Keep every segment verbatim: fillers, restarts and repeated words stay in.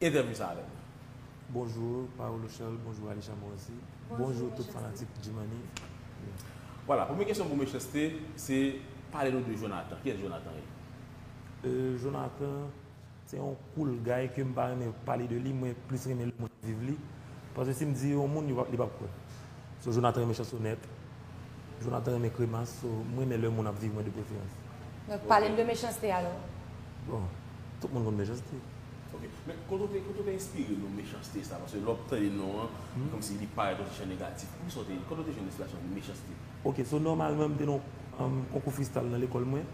entèvyou sa avè m. Bonjou Paolo Charles, bonjou Alisha Morancy. Bonjou, Bonjou tout Mechanste. Fanatik Djimani. Vwala, premye kesyon pou Mechanste, se pale nou de Jonathan. Kiyès Jonathan ye? Euh, Jonathan, se yon cool guy ke m pa renmen pale de li, mwen plis renmen lè moun ap viv li. Paske si m di yon moun, li p ap, li p ap kwè. So, Jonathan renmen chansonèt, Jonathan renmen kremas, so, mwen renmen lè moun ap viv mwen de preferans. Donk, pale m de Mechanste alò. Bon, tout moun konn Mechanste. Ok. Men kote w te, kote w te enspire non Mechanste sa? Paske lè w ap tande non an, kòmsi li parèt yon ti jan negatif. Poukisa w te, kote w te jwenn enspirasyon Mechanste? Ok, so nòmalman, m te nan um, konkou freestyle nan lekòl mwen.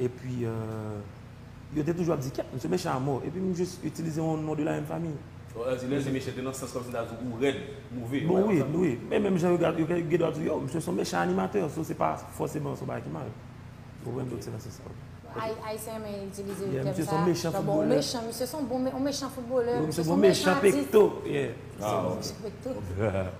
Epi, euh, yo te toujou ap di, kèt, misye mechan a mò. Epi m jis itilize yon non de la menm fami. Lè se mechan, te nan sans kòmsi ta di ou rèd, move. Bon, wi, wi. Men menm jan yo gad, yo gen dwa di, yo, misye se yon mechan animatè, so se pa fòseman se yon bagay ki mal. Ou konprann, donk se nan sans sa. Ay- Ayisyen renmen itilize Yeah, tèm misye sa. se yon mechan Bon, footballeur. Mechan, misye se yon bon, yon mechan footballeur. Yo, Misye misye se bon yon mechan mechan atis. Pekto. Yeah. Ah, Mechan Pekto.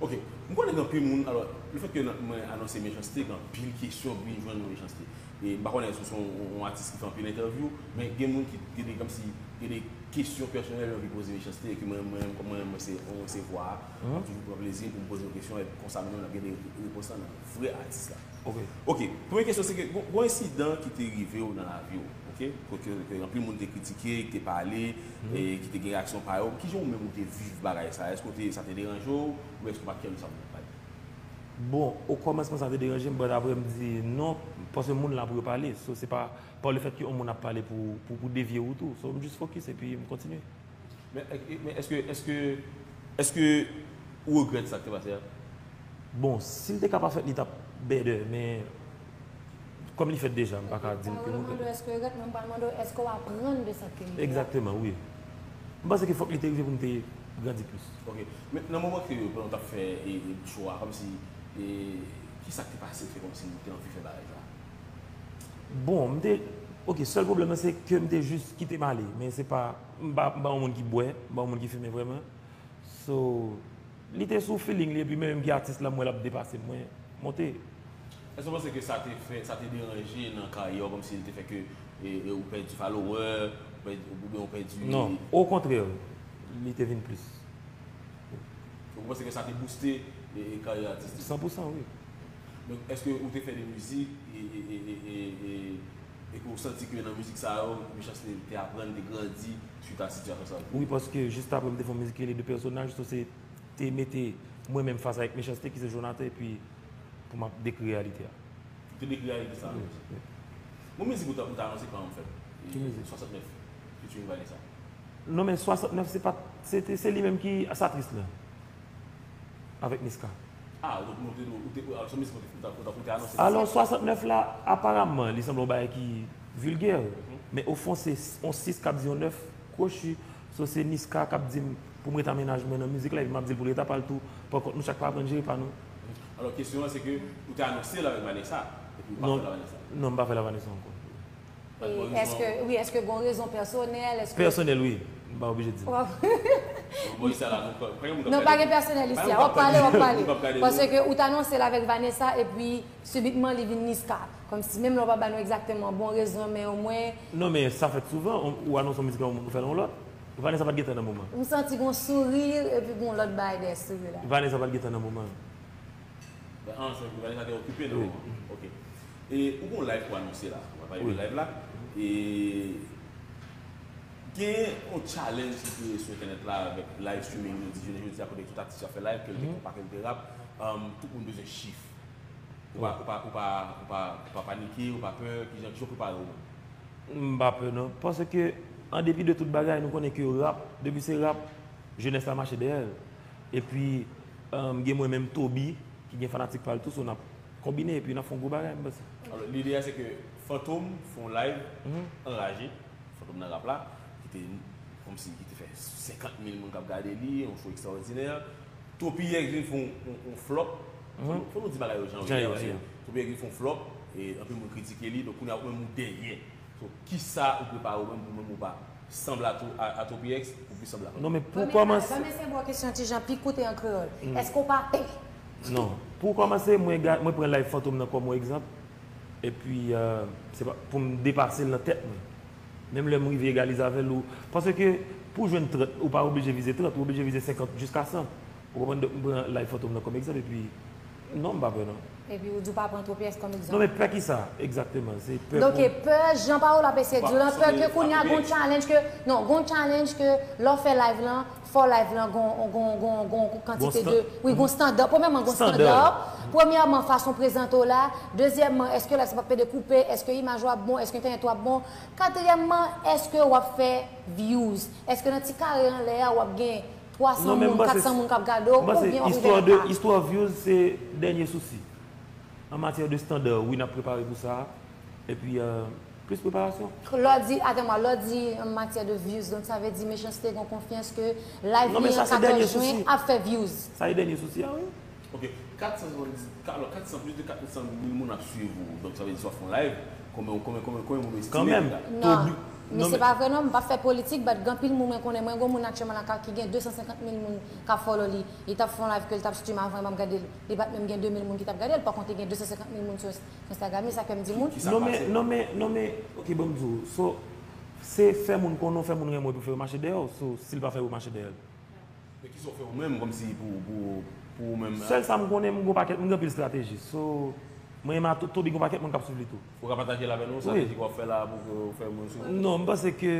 Ok, m konnen gen anpil moun, alò, le fèt ke nan- mwen anonse Mechanste, gen anpil kesyon k vin jwenn mwen Mechanste. E m pa konnen si w se yon, yon atis ki fè anpil entèvyou, men gen moun ki gen de, kòmsi, gen de kesyon pèsonèl yo anvi poze Mechanste, e ke mwen, mwen, kòm mwen, mwen se, mwen se vwa a, m ap toujou pran plezi pou m poze yon kesyon, e konsa menm n ap gen de repons lan nan vrè atis la. Ok. Ok, premye kesyon se ke gon, gon ensidan ki te rive w nan lavi w, ok? Kote ke anpil moun te kritike, ki te pale, e ki te gen reyaksyon pa yo. Kijan ou menm ou te viv bagay sa? Èske w te, sa te deranje w, ou èske w pa t kè nan sa moun ap pale? Bon, o kòmansman sa te deranje m, but apre m di non, paske moun la pou yo pale. So, se pa pa le fèt ke yon moun ap pale pou, pou, pou devye ou tou. So, m jis fokis epi m kontinye. Men, men èske, èske, èske ou regrèt sa k te pase a? Bon, si l te ka pa fèt, li t ap better, men kòm li fèt deja, m pa ka di m ke m regrèt. Èske w regrèt, men m pral mande w, èske w aprann de sa k te rive a? Egzakteman, wi. M panse ke fòk li te rive pou m te grandi plis. Ok. Men nan moman ke yo, pandan w t ap fè e, e, show a, kòmsi, e, ki sa k te pase ki fè kòmsi ou te anvi fè bagay sa? Bon, m te, ok, sèl pwoblèm nan se ke m te jis kite m ale, men se pa, m pa, m pa yon moun ki bwè, m pa yon moun ki fimen vrèman. So, li te sou feeling li, epi menm ki atis la, m wè l ap depase m, mwen monte. Èske w panse ke sa te fè, sa te deranje nan karyè w, kòmsi li te fè ke e, e, ou pèdi follower, ou pèdi, oubyen ou pèdi... Non, okontrè, li te vin plis. Ou panse ke sa te booste e, e, karyè atistik? San pou san, wi. Donk, èske ou te fè de mizik e, e, e, e, e, e, e ke ou santi ke nan mizik sa yo, Mechanste te aprann, te grandi swit a sitiyasyon sa yo? Wi, paske jis apre m te fè yon mizik ki rele De Pèsonaj, so se te mete mwen menm fas avèk Mechanste ki se Jonathan, epi pou m ap dekri reyalite a. Ou te dekri reyalite sa? Wi, wi. Bon, mizik ou ta, ou ta anonse pa an fèt. Ki mizik? Swasantnèf, featuring Vanessa. Non, men swasantnèf se pa, se te, se li menm ki sa tris lan. Avèk Niska. Ah, donk nou te, ou te, ah, se mizik ou te, ou te, ou te anonse. Alò, swasantnèf la, aparamman, li sanble yon bagay ki vilgè. Men ofon, se yon sis k ap di yon nèf kwochi. So, se Niska k ap di m pou m rete a mennaj mwen nan mizik la, epi m ap di l pou l rete a pa l tou. Pankont, nou chak pa aprann jere pa nou. Alò, kesyon an, se ke ou te anonse l avèk Vanessa, epi ou pa Non, fè l avèk Vanessa. Non, m pa fè l avèk Vanessa ankò. E èske, wi, èske gon rezon pèsonèl? Èske Pèsonèl, wi. M pa oblije di. Waw. Bon, sa la, nou pa, pa gen moun k ap Non, gade. pa gen pèsonèl isi a. W ap pale, w ap pale. Paske ou t anonse l avèk Vanessa, epi sibitman li vin Niska. Kòmsi menm lè w pa ba nou egzakteman bon rezon, men omwen... Non, men sa fèt souvan, ou, ou anonse yon mizik a yon moun, ou fè l yon lòt. Vanessa pa t gentan nan moman. M santi gon souri, epi gon lòt bagay dèyè souri la. Vanessa pa t gentan nan moman. Ben, ah, se Vanessa te okipe nan Wi. Moman. Ok. E ou gon live pou anonse la. Ou pral pale de Wi. Live la. E gen yon challenge ki kreye sou entènèt la avèk live streaming yo di jounen jodi a kote tout atis yo ap fè live, ke l te konpa, ke l te rap. Um, tout moun bezwen chif. Ou pa, ou pa, ou pa, ou pa, ou pa panike, ou pa pè, kijan, kijan w prepare w menm? M pa pè non. Paske, an depi de tout bagay, nou konnen ke rap, depi se rap, jenès la mache dèyè l. Epi, um, gen mwen menm Toby, ki gen fanatik pa l tou, so n ap konbine, epi n ap fè yon gwo bagay, m panse. Alò, lide a se ke Fantom fè yon live anraje, Fantom nan rap la, ki te kòmsi ki te fè senkant mil moun k ap gade li, yon show ekstraòdinè. Toby X vin fè yon, yon, yon flop. Fò nou, fò nou di bagay yo jan yo Jan ye, yo paske ye. Toby X vin fè yon flop, e anpil moun kritike li, donk kounye a ou menm ou dèyè. So, kisa ou prepare ou menm pou menm ou pa sanble a To-, a, a Toby X, ou pi sanble a... Non, men pou kòmanse... Ban m eseye ba w kesyon ti jan pi koute an kreyòl. Èske w pa pè? Non. Pou kòmanse, mwen ga-, mwen pran live Fantom nan kòm yon egzanp. Epi, euh, se pa pou m depase l nan tèt mwen. Menm lè m rive egalize avè l, ou, paske Pou jwenn trant, ou pa oblije vize trant, ou oblije vize senkant jiska san. Ou konprann? Donk, m pran live Fantom nan kòm egzanp, epi non, m pa pè non. Epi ou di w pa pran tro pyès kòm egzanp. Non, men pè ki sa, egzakteman? Se pè. Donk, pè, jan pawòl ap eseye di w lan, pè ke kounye a gon challenge ke, non, gon challenge ke lè w fè live lan, fò live lan gon, gon, gon, gon kantite de, wi, gon standard. Premyèman, gon standard. Premyèman, fason prezante w la. Dezyèmman, èske live sa p ap pede koupe? Èske imaj ou ap bon? Èske entènèt ou ap bon? Katriyèmman, èske w ap fè views? Èske nan ti kare anlè a w ap gen twa san moun, kat san moun k ap gade w, oubyen w ap rive nan ka? Istwa views se dènye sousi. An matyè de standard, wi, n ap prepare pou sa. Epi, euh, plis preparasyon. Lè w di, atann, lè w di an matyè de views, donk sa vle di Mechanste gen konfyans ke live li an katòz jen ap fè views. Sa se dènye sousi a, wi. Ok, kat san, alò, kat san, plis de kat san mil moun ap swiv ou. Donk, sa vle di si w ap fè yon live, konbyen, konbyen, konbyen, konbyen moun ou estime ki la? Non, men se pa vre non, m p ap fè politik, but gen anpil moun mwen konnen, mwen gon moun aktyèlman la ki gen de san senkant mil moun k ap follow li. Li t ap fè yon live ke l t ap stream avan, m ap gade l. Li pa t menm gen de mil moun ki t ap gade l, pa kont li gen de san senkant mil moun sou Instagram li, sa k fè m di moun. Non, men, non, men, non, men, ok, ban m di w. So, se fè moun konnen w, fè moun renmen w, epi w fè yo mache dèyè w. So, si l pa fè yo mache dèyè l. Men kisa w fè ou menm, kòmsi pou, pou, pou ou menm? Sèl sa m konnen, m gon pakèt, m gen anpil estrateji. So, mwen menm a To-, Toby gon pakèt moun k ap swiv li tou. Ou ka pataje l avè nou, estrateji ke w ap fè la pou ke w fè moun swiv ou? Non, m panse ke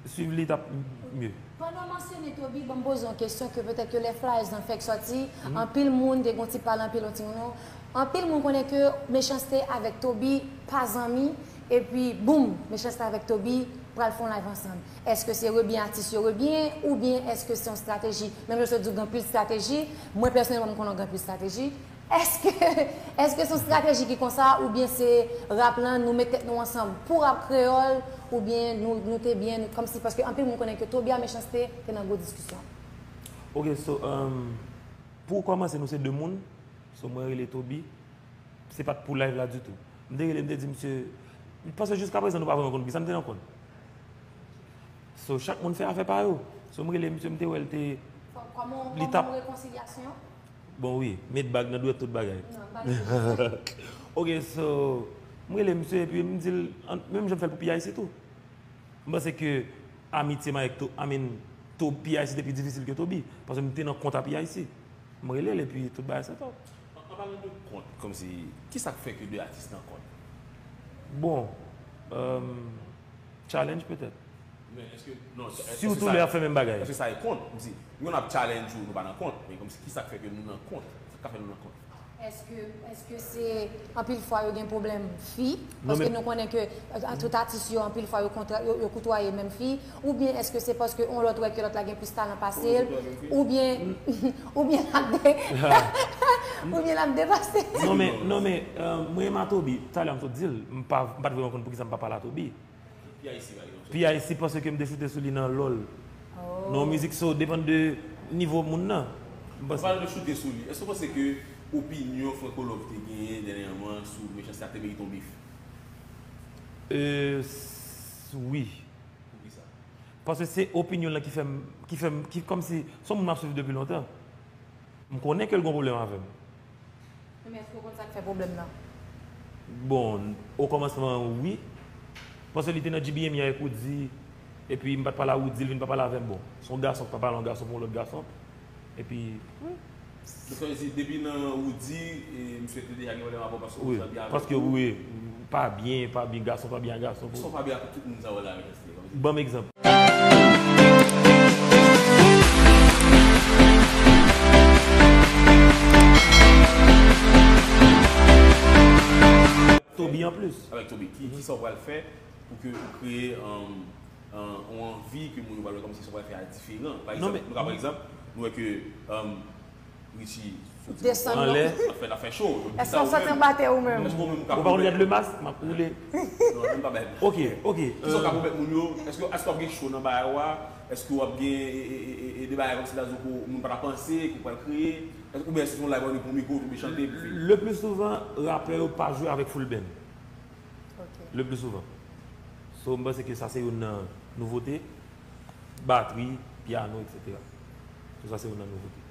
swiv li t ap mye. Pandan w mansyone Toby, ban m poze w yon kesyon ke petèt ke lè flyers lan fèk sòti, anpil moun te gon ti pale anpil yon ti moun. Anpil moun konnen ke Mechanste avèk Toby pa zanmi, epi boum, Mechanste avèk Toby pral fè yon live ansanm. Èske se rebyen atis yo rebyen, oubyen èske se yon estrateji? Menm jan w di w gen anpil estrateji, mwen pèsonèlman m konnen w gen anpil estrateji. Èske, èske se yon estrateji ki konsa, oubyen se rap lan, nou met tèt nou ansanm pou rap kreyòl, oubyen nou, nou te byen, nou, kòmsi, paske anpil moun konnen ke Toby a Mechanste te nan gwo diskisyon? Ok, so, um, pou kòmanse, nou se de moun. So, mwen rele Toby. Se pa t pou live la ditou. M te rele, m te di misye, paske jiska prezan nou pa vrèman konn poukisa m te nan kont. So, chak moun fè afè pa yo. So, m rele misye, m te wè l te, li t ap. Kòman, kòman rekonsilyasyon? Bon, wi, met bag nan dwèt, tout bagay. Non, m pa di sa. Ok, so, m rele misye, epi m di l, an, menm jan m fè l pou P I C tou. M panse ke amitye m avèk To-, I mean, To-, P I C te pi difisil ke Toby, paske m te nan kont a P I C. M rele l epi tout bagay sèt. An, an palan de kont, kòmsi, kisa k fè ke de atis nan kont? Bon, euh, challenge petèt. Men èske, non, èske sa, sitou lè y ap fè menm bagay. Èske sa e kont? Kòmsi, nou konn ap challenge ou, nou pa nan kont, men kòmsi, kisa k fè ke nou nan kont? Sa k ka fè nou nan kont? Èske, èske se anpil fwa yo gen pwoblèm fi? Paske nou konnen ke, euh, tout atis yo, anpil fwa yo kontra-, yo, yo koutwaye menm fi. Oubyen èske se paske yon lòt wè ke lòt la gen plis talan pase l? Oubyen, oubyen l ap de-, oubyen l ap depase? Non, men, non, men, euh, mwen, Matobi, talè m sot di l, m pa, m pa t vrèman konn poukisa m pa pale a Toby. P I C, pa egzanp. P I C, paske m te choute sou li nan lòl. Oh. Nan yon mizik, so, depann de nivo moun nan. M panse. Ou pale de choute sou li. Èske w panse ke opinyon Franco Love te genyen dènyèman sou Mechanste a te merite yon bif? Euh, s-, wi. Poukisa? Paske se opinyon l lan ki fè m, ki fè m, ki kòmsi, se yon moun m ap swiv depi lontan. M konnen ke l gen pwoblèm avè m. Men èske w konn sa k fè pwoblèm nan? Bon, o kòmansman, wi. Paske li te nan G B M avèk Roody, epi m pa t pale a Roody, li vin pa pale avè m. Bon, se yon gason ki pa pale a yon gason pou yon lòt gason. Epi, wi. Donk, sa vle di, depi nan Roody, e, misye te deja gen pwoblèm avè w paske ou pa byen avèk ou? Wi, paske, wi, pa byen, pa byen, gason pa byen a gason. Sa w pa byen ak tout moun sa w wè la, Mechanste? Ban m egzanp. Toby anplis. Avèk Toby, ki, ki sa w pral fè pou ke ou kreye, um, uh, yon anvi ke moun yo pral wè kòmsi sa w pral fè a diferan? Pa egzanp, nou ka pran egzanp, nou wè ke, um, Richie soti desann anlè, ap fè, ap fè cho. Èske w soti anba tè ou menm? Èske w menm ou ka pwomèt? Ou pa konn gad le mas, m ap woule. Non, menm pa bay. Ok, ok. Kisa w ka pwomèt moun yo? Èske, èske w ap gen cho nan bagay ou a? Èske w ap gen, e, e, e, e, e de bagay kòmsi la di w ke moun pa ta panse ke w pral kreye? Èske, oubyen èske se yon live ou annik pou mikwo, ou tonbe chante, epi fini? Le pli souvan, rapè yo pa jwe avèk full band. Ok. Le pli souvan. So, m panse ke sa se youn nan nouvote. Batri, pyano, et cetera. So, sa se youn nan nouvote.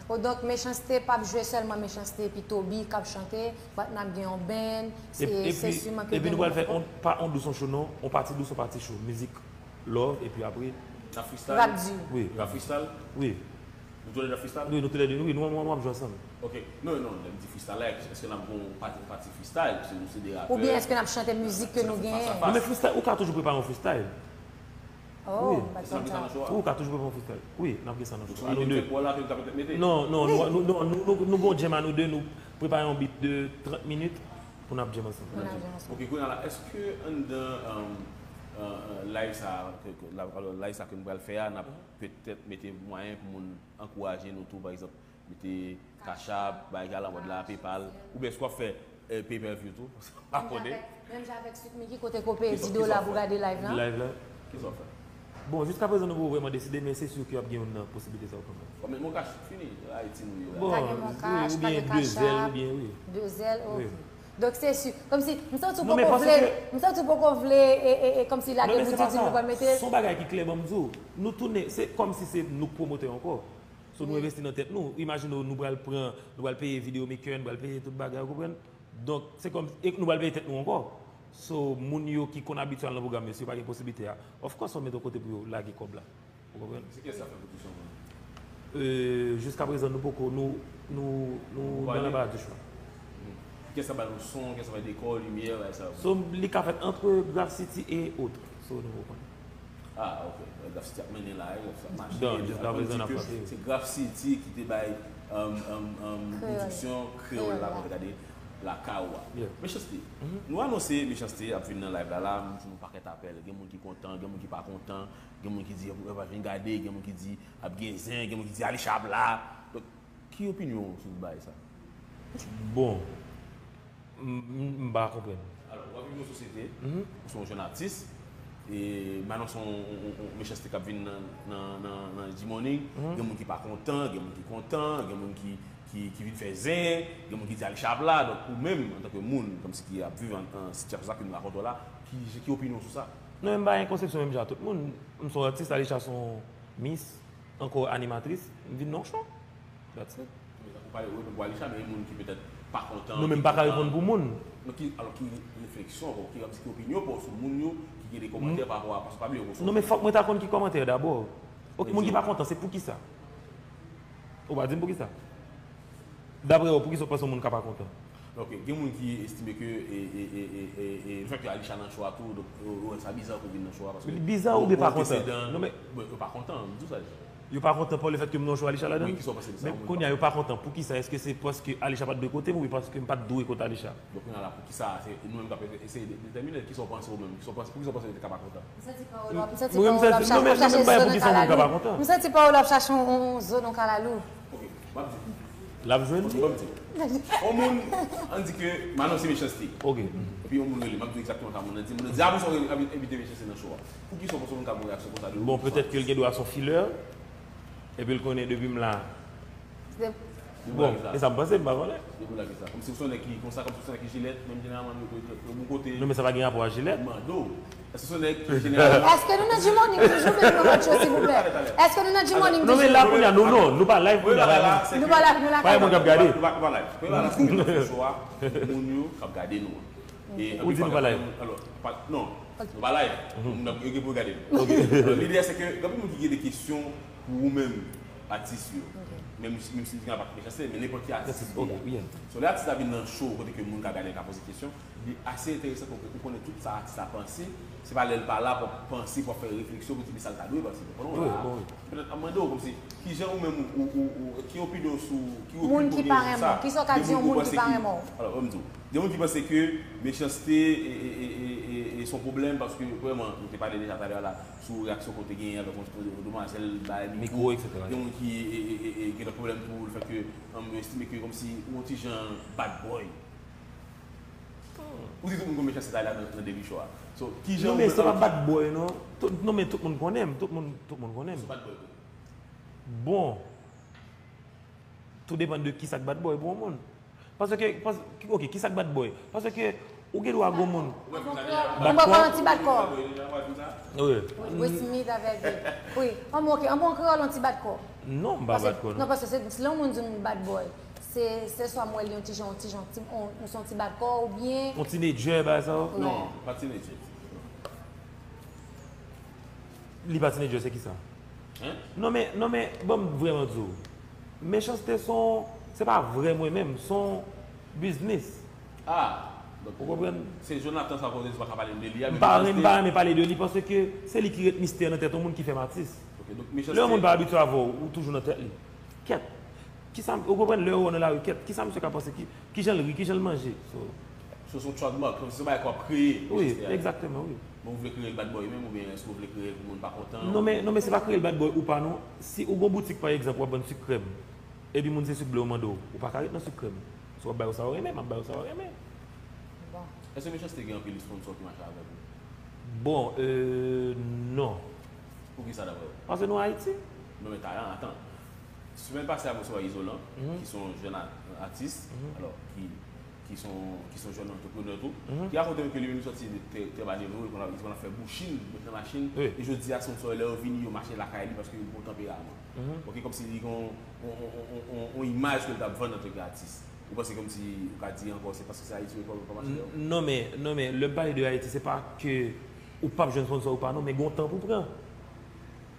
O, donk, Mechanste p ap jwe sèlman Mechanste epi Toby k ap chante, but n ap gen yon band, se, se siman ke epi nou pral fè on, pa on dous on cho non, on pati dous, on pati cho, mizik love, epi apre, N ap freestyle? Rap di. Wi. N ap freestyle? Wi. Nou toulède n ap freestyle? Wi, nou toulède, wi, nou, nou, nou ap jwe ansanm. Ok. Non, non, lè m di freestyle la, èske n ap gon pati, pati freestyle? Paske nou se de rapè. Oubyen èske n ap chante mizik ke nou genyen? Non, men freestyle, ou ka toujou prepare yon freestyle. Oh, wi. Èske n ap gen sa nan show a? Wi, ou ka toujou prepare yon freestyle. Wi, n ap gen sa nan show a. Nou de. Non, non, nou, nou, nou, nou, nou, nou gon jam a nou de, nou prepare yon beat de trant minit pou n ap jam ansanm. Pou n ap jam ansanm. Ok, kounye a la, èske anndan, um, uh, uh, live sa, ke, ke, la, alò, live sa ke nou pral fè a, n ap petèt mete mwayen pou moun ankouraje nou tou, pa egzanp, mete Cash App, bagay la, mòd la, PayPal, oubyen èske w ap fè, eh, pay per view tou? Pa konnen. Menm jan avèk Sweet Mickey, kote ke w peye di dola pou gade live la. Live la. Kisa w ap fè? Bon, jiskaprezan nou poko vrèman deside, men se si ke ap gen youn nan posiblite sa yo kanmenm. Bon, men Mon Cash fini, Ayiti nou ye la. Bon, pa gen Mon Cash, pa gen Cash App. Wi, oubyen de zèl, oubyen wi. De zèl, ok. Donk se si, kòmsi, m santi w poko vle, m santi w poko vle, e, e, e, kòmsi lage bout di nou pral mete. Non, men se pa sa. Se yon bagay ki klè, ban m di w. Nou tounen, se kòmsi se nou k pwomotè ankò. So, nou envesti nan tèt nou. Imajine w, nou pral pran, nou pral peye videomaker, nou pral peye tout bagay, ou konprann? Donk, se kòm, e nou pral peye tèt nou ankò. So, moun yo ki konn abitye al nan pwogram yo, si yo pa gen posiblite a, of course, fò mete yon kote pou yo lage kòb la. Ou konprann? Se kiyès k ap fè pwodiksyon an? Euh, jiskaprezan, nou poko, nou, nou, nou dans la barre du choix. Kiyès k ap bay nou son, kiyès k ap bay dekò, limyè, bagay sa yo? So, li ka fèt entre Graph City et autres. So, nou poko konnen. Ah, ok. Graph City ap mennen la, Graph City ap mache. Bon, jiskaprezan n ap frape. Se Graph City ki te bay, um, um, um, pwodiksyon kreyòl la, pou gade lakay ou a. Yeah. Mechanste. Nou anonse Mechanste ap vin nan live la, la, m jwenn yon pakèt apèl. Gen moun ki kontan, gen moun ki pa kontan, gen moun ki di, "Yo pa vin gade," gen moun ki di, "Ap gen zen," gen moun ki di, "Alisha ap la." Donk, ki opinyon w sou bagay sa? Bon, m, m, m pa konprann. Alò, w ap viv yon sosyete, ou se yon jèn atis, e m anonse yon, yon, yon, yon Mechanste k ap vin nan, nan, nan, nan G-Money. Gen moun ki pa kontan, gen moun ki kontan, gen moun ki, ki, ki vin fè zen, gen moun ki di Alisha ap la. Donk, ou menm, antanke moun, kòmsi ki ap viv an, an sitiyasyon sa ke nou rakonte w la, ki, ki opinyon w sou sa? Non, men m pa gen konsepsyon menm jan ak tout moun. M se yon atis, Alisha se yon mis, ankò animatris, m vin nan yon show. That's it. Ou pale, ou reponn pou Alisha, men gen moun ki petèt pa kontan. Non, men m pa ka reponn pou moun. Non, ki, alò, ki refleksyon, ki, ki opinyon pa w sou moun yo ki gen de kòmantè pa rapò a, paske pa bliye, ou se... Non, men fòk mwen ta konn ki kòmantè dabò. Ok, moun ki pa kontan, se poukisa? Ou pa di m poukisa. Daprè ou, poukisa w panse yon moun ka pa kontan? Ok, gen moun ki estime ke, e, e, e, e, e, e, le fèt ke Alisha nan show a tou, donk, yo, yo wè sa biza pou vin nan show a, paske... Li biza oubyen pa kontan? Non, men bon, yo pa kontan, m di w sa. Yo pa kontan pa le fèt ke m nan show Alisha ladan? Wi, kisa w panse de sa? Men kounye a, yo pa kontan. Poukisa? Èske se paske Alisha pa t dwe kote m oubyen paske m pa t dwe kote Alisha? Donk, kounye a la, poukisa, se nou menm k ap eseye de-, detèmine, kisa w panse ou menm? Kisa w panse, poukisa w panse yo te ka pa kontan? M santi pawòl w ap, m santi pawòl w ap chache, w ap chache zo nan kalalou. M santi pawòl w ap chache yon, yon zo nan kalalou. Ok, m ap di. L ap jwenn li. Ok, m ap di. Yon moun, ann di ke m anonse Mechanste. Ok. Epi yon moun rele m, m ap di w egzakteman sa moun nan di. Moun nan di, "Ah, poukisa w envite Mechanste nan show a?" Poukisa w panse yon moun ka gen yon reyaksyon konsa de... Bon, petèt ke l gen dwa se yon filler. Epi l konnen depi m la. Bon, e sa m panse, m pa konnen. Depi w la ki sa. Kòmsi w se yon nèg ki konsa, kòmsi w se yon nèg ki jilèt, menm jeneralman, nou, nou, nou, nou kote. Non, men sa pa gen rapò a jilèt. M mande w. Èske w se yon nèg ki jeneralman... Èske nou nan G-Money toujou, men nou nan show, silvouplè? Èske nou nan G-Money toujou? Non, men la, kounye a, nou, non, nou pa live, kounye a, la, la, nou pa live, nou lakay. Pa gen moun k ap gade. Nou pa, nou pa live. Kounye a la, se nou nan show a, moun yo k ap gade nou an. Ou di nou pa live? Alò, pa, non, nou pa live. Moun ap, yo gen pou yo gade nou. Alò, lide a, se ke gen anpil moun ki gen de kesyon pou ou menm, atis yo. Menm si, menm si li gen pa Mechanste, men nenpòt ki atis li ye. So, lè atis la vin nan show kote ke moun ka gade, ka poze kesyon, li ase enteresan pou ke ou konnen tout sa atis la panse. Se pa lè l pa la pou w ap panse, pou w ap fè refleksyon, pou w di men sa l ta dwe panse. Ou konprann? Wi, wi. Petèt ap mande w kòmsi, kijan ou menm ou, ou, ou, ki opinyon w sou, ki rekil ou genyen sou sa? Moun ki pa renmen w. Kisa w ka di yon moun ki pa renmen w? Alò, ban m di w. Gen moun ki panse ke Mechanste e, e, e, e, e, e se yon pwoblèm paske, premyèman, nou te pale deja talè a la sou reyaksyon ke w te genyen avèk yon, yon demwazèl bay mikwo, etsetera. Gen moun ki, e, e, e, e, gen pwoblèm tou, le fèt ke, um, yo estime ke kòmsi ou yon ti jan bad boy. Ou di tout moun konn Mechanste talè a nan, nan debi show a. So, kijan ou menm... Non, men se pa bad boy, non. Tout, non, men tout moun konnen m. Tout moun, tout moun konnen m. Ou se bad boy tou? Bon. Tou depann de kisa k bad boy pou yon moun. Paske, pas-, ok, kisa k bad boy? Paske ou gen dwa gon moun. Ou bad kò? Ou bad kò? Yon ti bad kò. Wi. Will Smith avèk, wi. An bon, ok, an bon kreyòl, yon ti bad kò. Non, m pa bad kò, non. Non, paske se, si lè yon moun di yon bad boy, se, se swa m wè li yon ti jan, yon ti jan, ti, yon, yon, se yon ti bad kò oubyen... Yon teenager, bagay sa yo? Non, pa teenager. Li pa teenager, se kisa? Non men, non men, ban m vrèman di w. Mechanste se yon, se pa vrè mwen menm, se yon biznis. Ah, donk, ou konprann? Se Jonathan sa koze, ou pa ka pale de li a, men m pa renmen, m pa renmen pale de li paske se li ki ret mistè nan tèt yon moun ki fè m atis. Ok, donk Mechanste. Lè yon moun pa abitye avè w, ou toujou nan tèt li. Kèt. Kisa, ou konprann, lè yo wè w nan lari, kèt, kisa misye ka panse, ki, kijan l ri, kijan l manje? So, so se yon trademark, kòmsi se yon bagay ke w ap kreye, wi, Mechanste a. Egzakteman, wi. Men ou vle kreye l bad boy menm, oubyen èske ou vle kreye pou moun pa kontan? Non, men, non, men se pa kreye l bad boy ou pa non. Si ou gon boutik, pa egzanp, w ap vann sik krèm, epi moun se sik ble yo mande w, ou pa ka ret nan sik krèm. Si w ap ba yo sa yo renmen, m ap ba yo sa yo renmen. Bon. Èske Mechanste gen anpil sponsor ki mache avè l? Bon, euh, non. Poukisa daprè w? Paske nou Ayiti. Non, men talan, atan. Semèn pase a, m resevwa Izolan, ki se yon jèn a-, atis, alò, ki, ki se yon, ki se yon jèn antreprenè tou, ki rakonte m ke li menm li sòti de tè, tè ba nevo, li konn ap, li konn ap fè bouchin, met nan machin, e jodi a, sponsor yo, lè yo vini, yo mache lakay li paske yo gon tanperaman. Ok, kòmsi li gon, on, on, on, on, on imaj ke l t ap vann antanke atis. Ou panse kòmsi ou ka di ankò se paske se Ayiti lekòl pa mache? Non, men, non, men, lè m pale de Ayiti, se pa ke ou p ap jwenn sponsor ou pa non, men gon tan pou pran.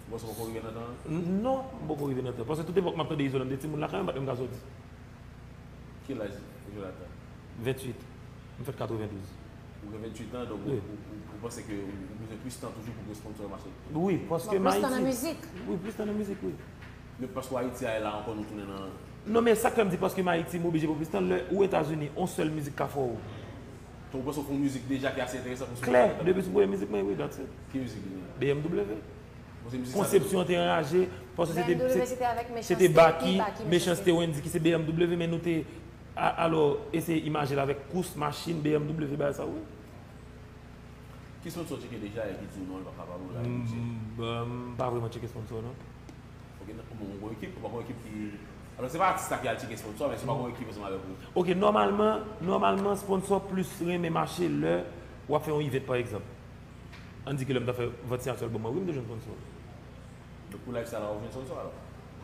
Ou panse w poko rive nan tan an? Non, m poko rive nan tan. Paske tout epòk m ap tande Izolan, m te timoun lakay mwen, m pa t menm ka sòti. Ki laj Jonathan? Venntuit. M fèt katrevendouz. Ou gen venntuit an, donk ou, ou, ou, ou panse ke ou, ou bezwen plis tan toujou pou ke sponsor yo mache? Wi, paske m Ayiti. Bon, plis tan nan mizik. Wi, plis tan nan mizik, wi. Men paske Ayiti a la ankò nou tounen nan. Non, men sa k fè m di paske m Ayiti, m oblije pran plis tan, lè ou Etazini, on sèl mizik ka fè w. Donk ou panse w fè yon mizik deja ki ase enteresan pou sou. Klè, depi sou premye mizik mwen, wi, that's it. Ki mizik li ye? B M W. Konsepsyon an te anraje, paske se te, se te Baky, Mechanste, Wendy ki se B M W, men nou te, a-, alò, eseye imaje l avèk kous, machin, B M W, bagay sa, wi. Ki sponsor w tcheke deja e ki di w non, li pa kapab ou la, li di? M pa vrèman tcheke sponsor, non. Ok, nan, ou gon ekip, ou pa gon ekip ki, alò, se pa atis la ki al tcheke sponsor, men si w pa gon ekip ansanm avèk ou. Ok, nòmalman, nòmalman, sponsor plis renmen mache lè w ap fè yon event, pa egzanp. Ann di ke lè m t ap fè vant siyati album mwen, wi, m te jwenn sponsor. Donk pou lifestyle la, ou jwenn sponsor alò?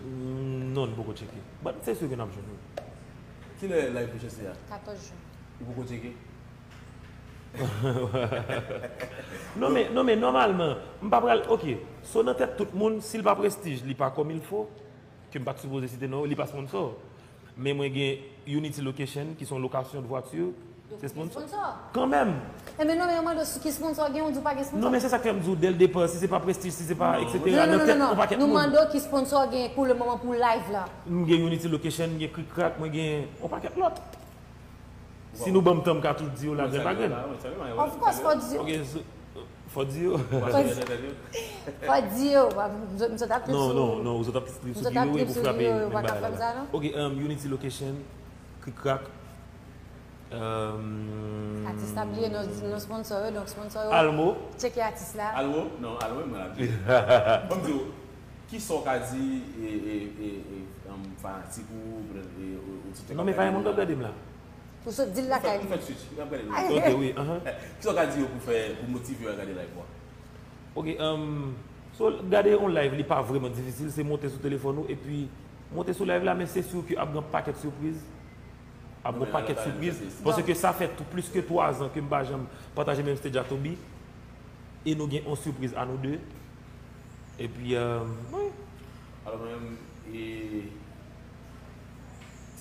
Mm, non, m poko tcheke. But se si ke n ap jwenn, wi. Kilè live pou Chester a? Katòz jen. Ou poko tcheke? Non, men, non, men nòmalman, m pa pral, ok. So nan tèt tout moun, si l pa Prestige, li pa comme il faut, ke m pa t sipoze site non yo, li pa sponsor. Men mwen gen Unity Location, ki se yon lokasyon de vwati, se sponsor. Kanmenm. Enben non, men yo mande w si ki sponsor gen, ou di w pa gen sponsor. Non, men se sa k fè m di w, dès le départ, si se pa Prestige, si se pa, et cetera, nan tèt yon pakèt moun. Nou mande w ki sponsor gen pou le moman pou live la. M gen Unity Location, m gen Krik Krak, mwen gen yon pakèt lòt. Si nou ban m tan, m ka tou di yo lagrenn lagrenn. Of course, fò di yo. Ok, so, fò di yo. Fò di yo. M sot ap trip sou. Non, non, non, ou sot ap trip sou Guerrier pou frape menm bagay la. Ok, um, Unity Location, Krik Krak. Um, atis la bliye non, non sponsor yo, donk sponsor yo. Almo. Tcheke atis la. Almo? Non, Almo, mwen la bliye. Ban m di w, kisa w ka di, e, e, e, e, um, fanatik ou, e, e, oditè k ap gade la? Non, men pa gen moun k ap gade m la. Ou sot di l lakay li. Ou fè switch, li ap gade live. Ok, wi, ahan. Kisa w ka di yo pou fè, pou motive yo al gade live ou a? Ok, um, so, gade yon live, li pa vrèman difisil, se monte sou telefòn ou, epi monte sou live la, men se si ke ap gen pakèt sipriz. Ap gen pakèt sipriz, paske sa fè tou plis ke twa zan ke m pa janm pataje menm stage a Toby, e nou gen yon sipriz a nou de. Epi, um, wi. Alò, mwen menm, e,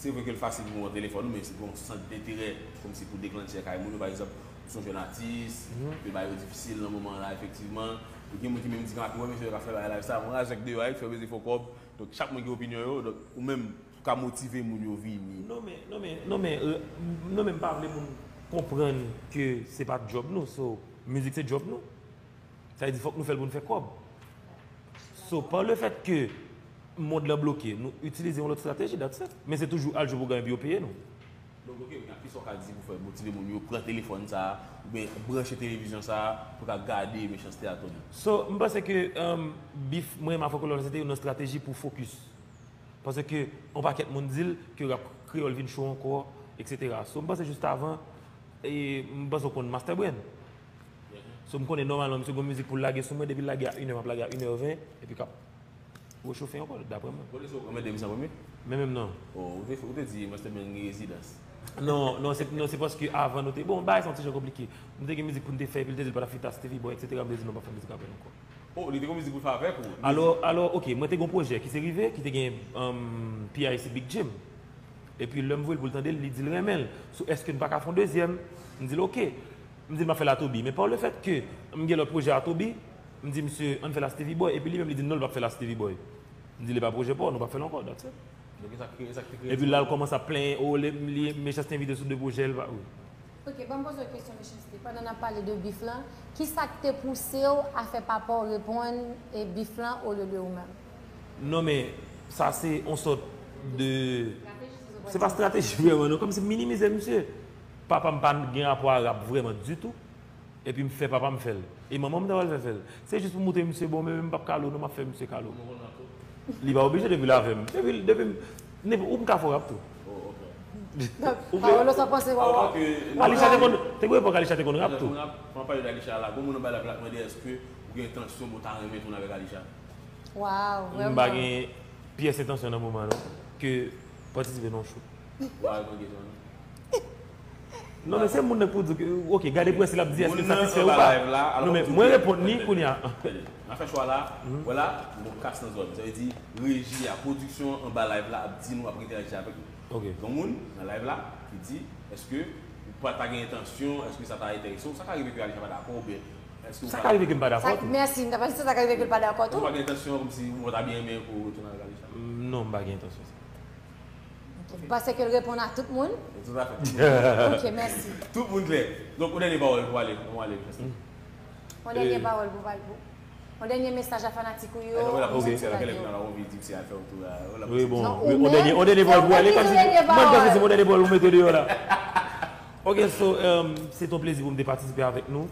se vre ke l fasil pou mwen telefòn ou, men se gon sant denterè kòmsi pou deklannche kay moun yo. Pa egzanp, ou se yon jèn atis, ke bagay yo difisil nan moman an la, efektivman. E gen moun ki menm di, "Kanpe wè, mesye yo ka fè bagay la, sa, mwen raje ak de yo, ki fè bezwen fè kòb." Donk, chak moun gen opinyon yo, donk, ou menm, pou ka motive moun yo vini. Non, men, non, men, non, men, euh, non, men m pa vle moun konprann ke se pa djòb nou, so, mizik se djòb nou. Sa vle di, fòk nou fè l pou n fè kòb. So, pa le fèt ke mond lan bloke, nou itilize yon lòt estrateji, that's it. Men se toujou al jwe pou w genyen pou yo peye nou. Donk, ok, kounye a, kisa w ka di pou fè motive moun yo pran telefòn sa a, oubyen branche televizyon sa a, pou ka gade Mechanste a, Tony? So, m panse ke, um, bif mwen menm avèk Kolonèl se te youn nan estrateji pou fokis. Paske yon pakèt moun di l ke rap kreyòl vin cho ankò, et cetera. So, m panse jis avan, e m panse w konn Master Brain. So, m konnen nòmalman misye gon mizik pou l lage sou mwen, depi l lage a inè, m ap lage a inè ven, epi k ap rechofe ankò, daprè mwen. Bon, lè se w k anmède m sa premye? Men menm non. Oh, ou te, ou te di Master Brain gen rezidans. Non, non, se, non, se paske avan nou te, bon, bagay sa yon ti jan konplike. Nou te gen mizik pou n te fè, epi l te di l pa t ap feat a Stevie Boy, et cetera. M te di non, m p ap fè mizik avè l ankò. Oh, li te gen mizik pou l fè avèk ou? Alò, alò, ok, mwen te gen yon pwojè ki se rive, ki te gen um, P I C Big Jim. Epi lè m voye l pou l tande l, li di l renmen l. So, èske n pa ka fè yon dezyèm? M di l, ok. M di l, m ap fè l a Toby. Men pa le fèt ke m gen lòt pwojè a Toby, m di misye, ann fè l a Stevie Boy. Epi li menm, li di, non, l p ap fè l a Stevie Boy. M di, li pa pwojè pa w, nou p ap fè l ankò, that's it. Donk, e sa k kreye, e sa k te kreye. Epi la, l kòmanse ap plenyen, oh, li, li, Mechanste envite sou de pwojè, l pa, wi. Ok, ban m poze w kesyon, Mechanste. Pandan n ap pale de bif lan, ki sa k te pouse w a fè papa w reponn e bif lan olye de ou menm? Non, men sa se yon sòt de, se pa estrateji vrèman, non, kòmsi m minimize misye. Papa m pa gen rapò a rap vrèman ditou. Epi m fè papa m fè l. E manman m ta pral fè fè l. Se jis pou montre misye, bon, men m p ap kale w non, m ap fè misye kale w. Li pa oblije depi l avè m. Depi, depi m, nenpòt, ou m ka fè w rap tou. Ou vle? Paolo, sa panse, Wawa? Alisha te konn, te gen epòk Alisha te konn rap tou. Mwen pale de Alisha la, gon moun anba la k ap mande èske ou gen entansyon pou w ta renmen tounen avèk Alisha? Waw, vrèman. M pa gen pyès entansyon nan moman non, ke patisipe nan yon show. Waw, mwen gen non. Non, men se moun nan k pou di ke, ok, gade pou wè si l ap di èske l satisfè ou pa. Non, men mwen reponn li kounye a. N a fè chwa la, wè la, gon kas nan zòn. Sa vle di, reji a, pwodiksyon anba live la ap di nou, ap entèyaji avèk nou. Ok. Gon moun nan live la ki di, èske ou pa ta gen entansyon, èske sa ta enterese w? Sa ka rive ke Alisha pa dakò, oubyen èske ou pa... Sa ka rive ke m pa dakò tou. Mèsi, m ta pral di sa, sa ka rive ke l pa dakò tou. Ou pa gen entansyon, kòmsi ou ta byen renmen pou w retounen avèk Alisha? Non, m pa gen entansyon sa. Ok. Ou panse ke l reponn a tout moun? Toutafè. Ok, mèsi. Tout moun klè. Donk, yon dènye pawòl pou ale, pou ale. Yon dènye pawòl pou pale pou. Yon dènye mesaj a fanatik ou yo. Wi, bon. Yon dènye, yon dènye pawòl pou ale, kòmsi mwen panse se yon dènye pawòl pou mete deyò la. Ok, so, um, se yon plezi pou m te patisipe avèk nou.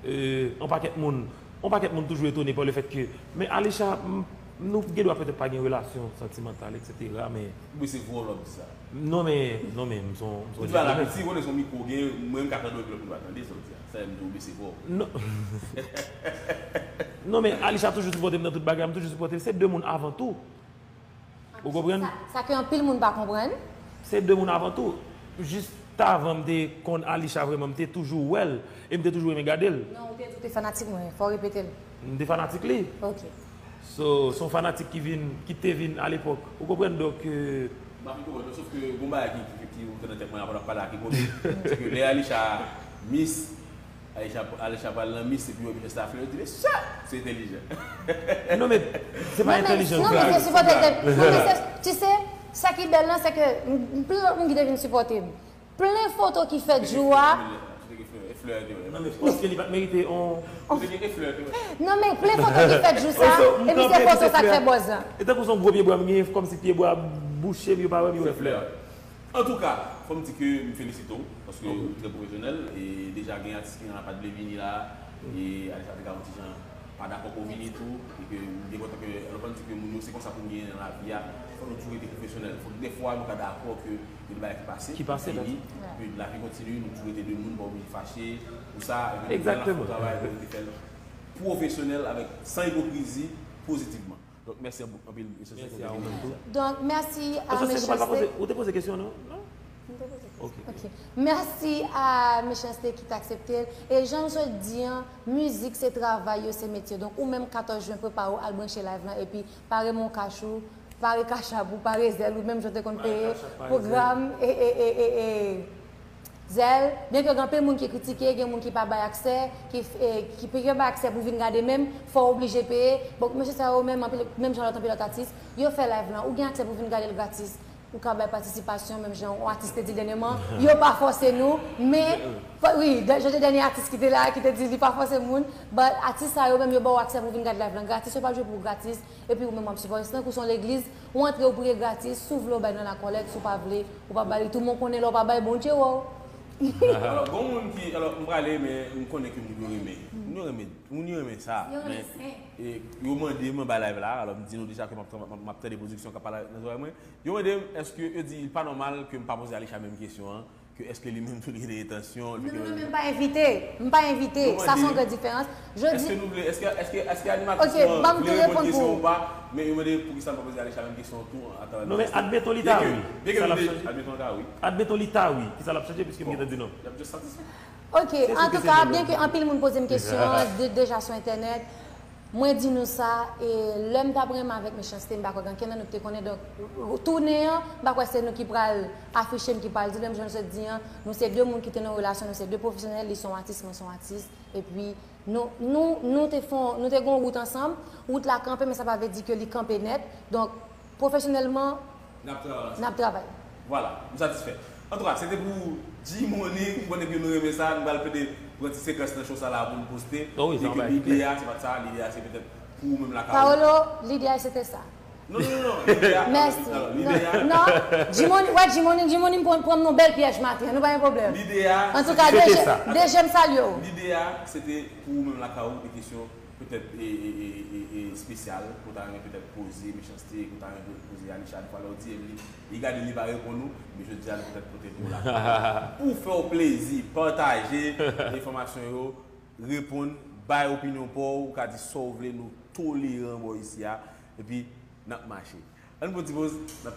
Euh, yon pakèt moun, yon pakèt moun toujou etone pa le fèt ke, men Alisha, m, nou gen dwa petèt pa gen relasyon santimantal, et cetera, men... Ou bese vwa w lè w ap di sa. Non, men, non, men, m se yon, m se yon djentlemen. Ou di bagay la piti, konnen se yon mikwo w gen, mwen m ka tande w epi lòt moun pa tande sa w di a. Sa fè m di w bese vwa w. Non. Non, men Alisha toujou sipòte m nan tout bagay, m toujou sipòte l. Se de moun avan tou. Ou konprann? Sa, sa ke anpil moun pa konprann. Se de moun avan tou. Jis avan m te konn Alisha vrèman, m te toujou wè l e m te toujou renmen gade l. Non, ou te di w te fanatik mwen, fò w repete l. M te fanatik li. Ok. So, se yon fanatik ki vin, ki te vin alepòk. Ou konprann? Donk, euh, m pa fin konprann, non, sòf ke gon bagay ki, ki, ki, ki monte nan tèt mwen avan n ap pale a ki kote. Se ke lè Alisha miss, Alisha, Alisha pral nan miss, epi yo mete sa flè, yo di, mesye, se entèlijan. Non, men, se pa entèlijan. Non, men se sipòte, non, men se, tu sais, sa ki bèl lan, se ke m, m, plen lòt moun ki te vin sipòte m. Plen foto ki fèt jou a. Non, men paske li pa t merite on... Non, men plen foto ki fèt jou sa, epi se foto sa k fè buzz lan. E tankou se yon gwo pye bwa m genyen, kòmsi pye bwa bouche m, yo pa wè m, yo wè flè a. Antouka, fò m di ke m felisite w, paske ou trè pwofesyonèl, e deja gen atis ki nan la pa t vle vini la, e Alisha te ka yon ti jan pa dakò pou w vini tou, e ke m te kontan ke, lè w konn di ke moun yo se konsa pou n genyen nan lavi a, fò nou toujou rete pwofesyonèl. Fòk dèfwa nou ka dakò ke gen de bagay ki pase, ki pase, ki fini, ke lavi kontinye, nou toujou rete de moun, pa oblije fache pou sa, e ke nou gen lafwa travay pou nou te fè l pwofesyonèl, avèk, san ipokrizi, pozitivman. Donk, mèsi anpil, mesye. Mèsi a ou menm tou. Donk, mèsi a Mesye Sèk. Ou te poze kesyon, non? Non? M te poze kesyon. Ok. Ok. Mèsi a Mechanste ki t aksepte l. E jan m sot di an, mizik se travay yo, se metye. Donk, ou menm katòz jen, prepare w, al branche live lan, epi pare mon kach ou, pare kachap ou, pare zèl ou, menm jan w te konn peye pwogram, e, e, e, e, e, Zèl, byenke gen anpil moun ki kritike, gen moun ki pa bay aksè, ki, e, ki, ki pa bay aksè pou vin gade menm, fò w oblije peye. Bon, mesye sa yo menm, anpil, menm jan lòt, anpil lòt atis, yo fè live lan, ou gen aksè pou vin gade l gratis. Ou ka bay patisipasyon, menm jan yon atis te di dènyèman, yo pa fòse nou, men, wi, jan te dènye atis ki te la, ki te di li pa fòse moun, but atis sa yo menm, yo ba w aksè pou vin gade live lan gratis, yo p ap jwe pou ou gratis. Epi ou menm w ap sipòte. Se tankou se yon legliz, ou antre, ou priye gratis, si w vle w bay nan lakòlèt, si w pa vle, ou pa bay li tou, men w konnen lè w pa bay, Bondye wè w. Alò, gon moun ki, alò, m prale, men m konnen ke moun yo renmen. Moun yo renmen, moun yo renmen sa, men, e, yo mande m anba live la, alò m di nou deja ke m ap, m ap, m ap tande pwodiksyon k ap pale nan zòrèy mwen. Yo mande m, èske, yo di, li pa nòmal ke m pa poze Alisha menm kesyon an, ke èske li menm tou li gen de entansyon, li... Non, non, non, men m pa envite. M pa envite. Sa se yon gran diferans. Jodi... Èske nou vle, èske, èske, èske animatris lan vle reponn kesyon ou pa? Men yo mande poukisa m pa poze Alisha menm kesyon tou, atravè... Non, men admeton li ta wi. Byenke, byenke nou te, admeton li ta wi. Admeton li ta wi. Kisa l ap chanje piske m gentan di non? L ap just satisfè. Ok, antouka, byenke anpil moun poze m kesyon an, de, deja sou entènèt, Mwen di nou sa, e lè m t ap renmen avèk Mechanste, m pa kwè gen kenn nan nou ki te konnen. Donk, tounen an, m pa kwè se nou ki pral afiche m, ki pral di l, menm jan nou sot di an, nou se de moun ki te nan relasyon, nou se de pwofesyonèl, li se yon atis, mwen se yon atis, epi nou, nou, nou te fon, nou te gon wout ansanm, wout la kanpe, men sa pa vle di ke li kanpe nèt. Donk, pwofesyonèlman, N ap travay ansanm. N ap travay. Vwala, m satisfè. Antouka, se te pou G-Money, m konnen ke nou renmen sa, nou pral pede pran ti sekans nan show sa la pou nou poste. Oh wi, Di sa ke va lide fè. A, se pa t sa, lide A, se petèt pou ou menm lakay ou. Paolo, lide a se te sa. Non, non, non, non, lide A, Mèsi. alò, lide A, Non, G-Money, wè, G-Money, G-Money m pran m nan bèl pyèj maten, nou pa gen pwoblèm. Lide A, Antouka, Se te deje, sa. deje m salye w. Lide A, se te pou ou menm lakay ou, de kesyon petèt e, e, e, e, e espesyal, ke w ta renmen petèt poze, Mechanste, ke w ta renmen poze Alisha, anfwa lè w di, li, li gade li pa reponn ou, men jodi a, li petèt pote pou ou la. Pou fè w plezi, pataje enfòmasyon yo, reponn, bay opinyon pa w, ou ka di sa w vle, nou toleran bò isi a, epi n ap mache. Ann pran ti poz, n ap